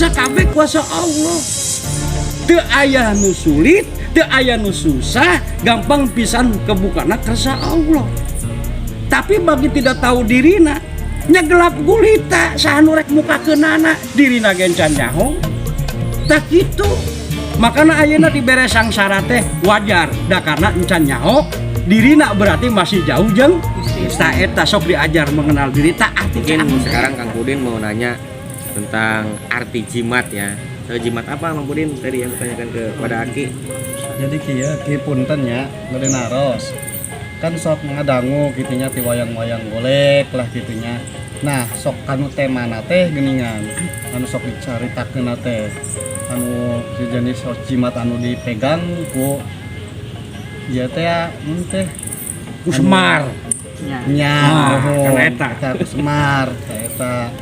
Sakabeh kuasa Allah. Teu aya nu sulit, teu aya nu susah, gampang pisan kebukana kersa Allah. Tapi bagi tidak tahu dirina, nya gelap gulita, saha nu rek mukakeunana, dirina ge can nyaho. Tak kitu. Makana ayeuna dibere sangsara teh wajar, da karena encan nyaho dirina, berarti masih jauh jeung ta eta. Sok diajar mengenal diri, tak arti. Mungkin sekarang Kang Pudin mau nanya tentang arti jimat ya. So, jimat apa, Mang Pudin, tadi yang ditanyakan kepada Aki? Jadi kieu, Ki, punten ya, bade naros. Kan sok ngadangu kitu nya ti wayang-wayang golek lah kitu nya. Nah, sok kanu temana teh geuningan anu sok dicaritakeun teh anu sejenis sok jimat anu dipegang ku ieu teh ya, mun teh Ku Semar. Nya. Ah, nuhun. kan eta. Eta ku Semar, eta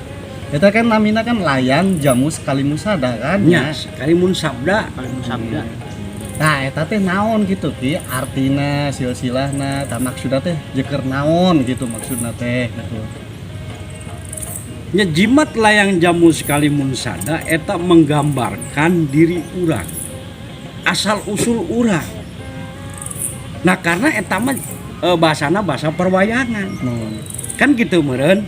eta kan namina kan layang jamus kalimusada kan. Nya, kalimun sabda. Paling sabda. Nah, eta teh naon gitu, Ki? Artina, silsilahna, tah maksudna teh jeker naon gitu maksudna teh gitu. Nya, jimat layang jamus kalimun sada eta menggambarkan diri urang, asal usul urang. Nah, karena eta mah bahasana bahasa perwayangan. Nuhun. Kan gitu meureun.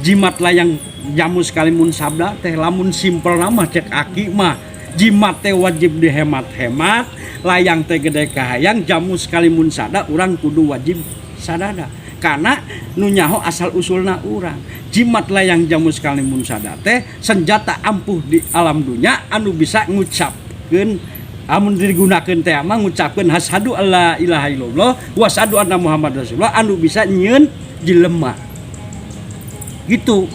Jimat layang jamus kalimun sabda teh lamun simpel nama cek Aki mah, jimat teh wajib dihemat-hemat, layang teh gede kahayang, jamus kalimun sada urang kudu wajib sadada karena nu nyaho asal usulna urang. Jimat layang jamus kalimun sada teh senjata ampuh di alam dunia anu bisa ngucapkeun, amun digunakeun teh mah ngucapkeun asyhadu alla ilaha illallah wa asyhadu anna Muhammad rasulullah, anu bisa nyieun jelema gitu.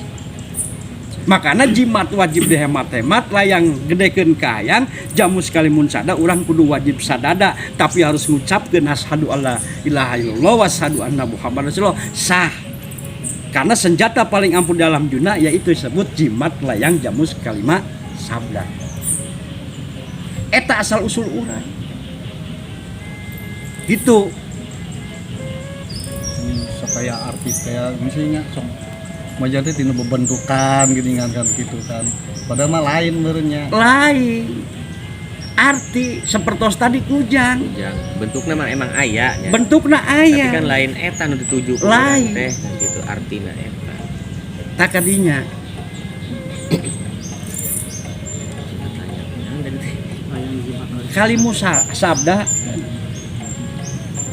Makanya jimat wajib dihemat-hemat, layang gedekeun kahayang, jamus kalimun sada urang kudu wajib sadada, tapi harus ngucapkeun asyhadu alla ilaha illallah wa asyhadu anna Muhammad rasulullah sah, karena senjata paling ampuh dalam dunia yaitu disebut jimat layang jamus kalima sabda. Eta asal usul urang gitu. Sok kayak arti teh misalnya sok maja teh tina bebentukan gini kan kan gitu kan. Padahal mah lain meureunnya. Lain arti, seperti tadi kujang. Kujang. Bentuknya mah emang aya nya. Bentukna Tapi aya. Kan lain eta nu dituju ku Lain. urang teh gitu artina eta. Tak kadinya. Tanya tadi teh. Layang jimat. Kalimu sabda,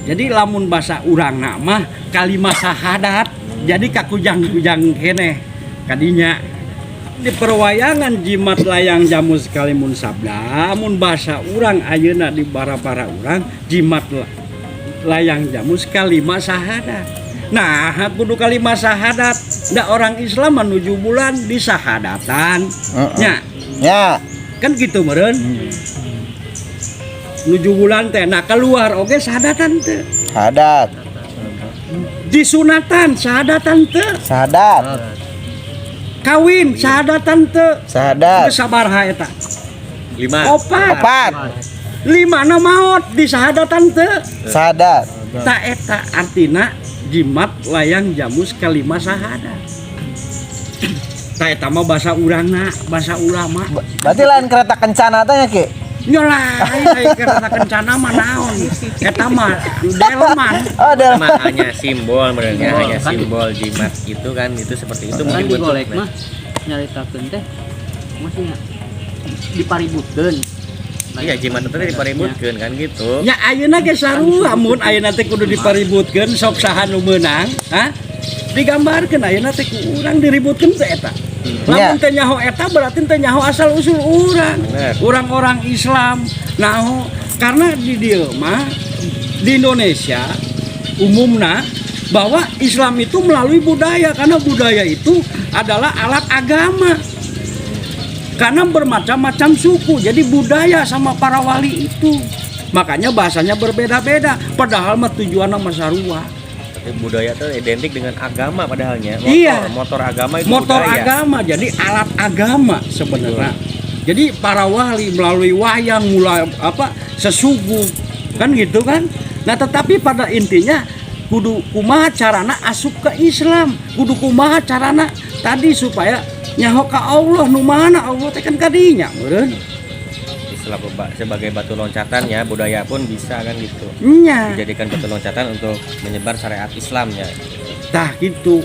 jadi lamun bahasa urang mah kalimah syahadat, jadi kakujang-kujang keneh kadinya di perwayangan. Jimat layang jamus kalimun sabda, mun bahasa urang ayeuna di bara-bara urang, jimat layang jamus kalima syahadat. Nah, kudu kalima syahadat ndak orang Islam menuju bulan di sahadatan nya. Kan gitu meureun. Nuju bulan teh, nah keluar oke, sahadatan teh? Hadat. Disunatan sahadatan teh? Sahadat. Kawin sahadatan teh? Sahadat. Geus sabaraha eta? Lima. Opat. Opat. Lima na maot di sahadatan teh? Sahadat. Tak eta artina jimat layang jamus kalima sahadat. Tak eta mah bahasa urangna, bahasa ulama. Berarti lain kereta kencana teh nya, Ki? Nya lain, aya kereta kencana mah naon eta mah, delman. Oh, del. Mah hanya simbol sebenarnya, Simbol, hanya kan. Simbol jimat itu kan itu seperti itu Kan mungkin di golek bentuknya. Mah nyaritakeun teh maksudnya dipaributkeun. Iya, jimat itu dipaributkeun kan gitu. Ya ayeuna ge sarua, mun ayeuna teh kudu dipaributkeun, sok saha nu meunang? Hah? Digambarkeun ayeuna teh ku urang diributkeun teh eta. Lamun teh nyaho eta berarti teh nyaho asal usul urang. Bener. Orang-orang Islam naho, karena di dieu mah di Indonesia umumna bahwa Islam itu melalui budaya, karena budaya itu adalah alat agama, karena bermacam-macam suku, jadi budaya sama para wali itu makanya bahasanya berbeda-beda, padahal mah tujuannya mah sarua. Tapi budaya itu identik dengan agama padahalnya. Motor, Iya. motor agama itu Motor budaya. Agama, jadi alat agama sebenarnya. Jadi para wali melalui wayang mulai apa sesuguh kan gitu kan. Nah, tetapi pada intinya kudu kumaha carana asup ke Islam, kudu kumaha carana tadi supaya Nyaho ka Allah nu mana, Allah teh kan kadinya meureun. Istilah sebagai batu loncatan ya, budaya pun bisa kan gitu. Nya. Dijadikan batu loncatan untuk menyebar syariat Islam ya. Tah, gitu.